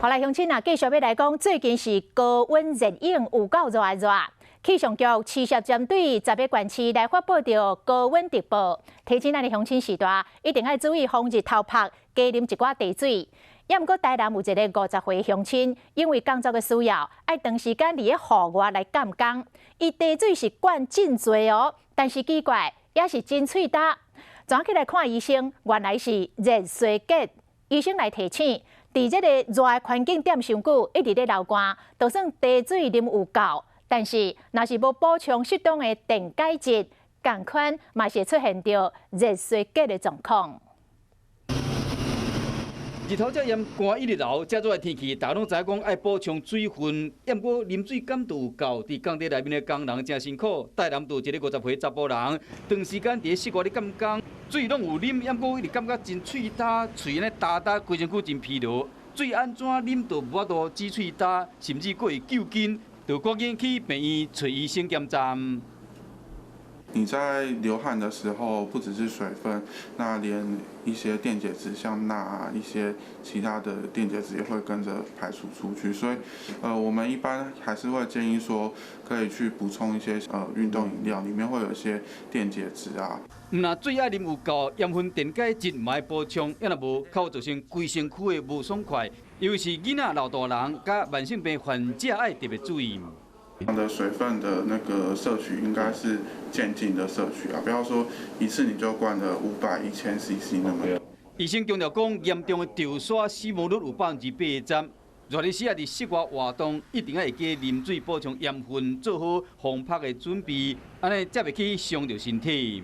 好來，鄉親啊，繼續欲來講，最近是高溫熱湧，有夠熱熱。氣象局持續針對10個縣市來發布著高溫特報，提醒咱的鄉親序大一定愛注意防日頭曝，加啉一寡茶水。也毋過台南有一个50歲鄉親，因為工作的需要，愛長時間佇咧戶外來監工，伊茶水是灌真濟哦，但是奇怪，也是真喙焦。轉去來看醫生，原來是熱衰竭。醫生來提醒，佇這個熱的環境踮傷久，一直咧流汗，就算茶水啉有夠，但是若是無補充適當的電解質，仝款嘛是會出現著熱衰竭的狀況。日頭遮炎，汗一直流，遮熱的天氣，大家攏知影講愛補充水分，毋過啉水敢都有夠？佇工地內面的工人誠辛苦，台南就有一個50歲查埔人，長時間佇室外咧監工，水攏有啉，毋過一直感覺真喙焦，喙按呢焦焦，規身軀真疲勞，水按怎啉都無法度止喙焦，甚至閣會糾筋，就趕緊去病院揣醫生檢查。你在流汗的時候，不只是水分，那連一些電解質，像鈉啊，一些其他的電解質也會跟着排除出去。所以，我們一般還是會建議說，可以去補充一些運動飲料，裡面會有一些電解質啊。毋但水愛啉有夠，鹽分電解質嘛愛補充，抑若無，較有造成規身軀的無爽快。尤其是囡仔、老大人佮慢性病患者愛特別注意。的水分的那個攝取應該是漸進的攝取啊，不要說一次你就灌了500、1000 CC 那麼多。醫生強調講，嚴重的著沙死亡率有80%。熱日時啊，佇室外活動一定愛會記啉水補充鹽分，做好防曝的準備，按呢才袂去傷著身體。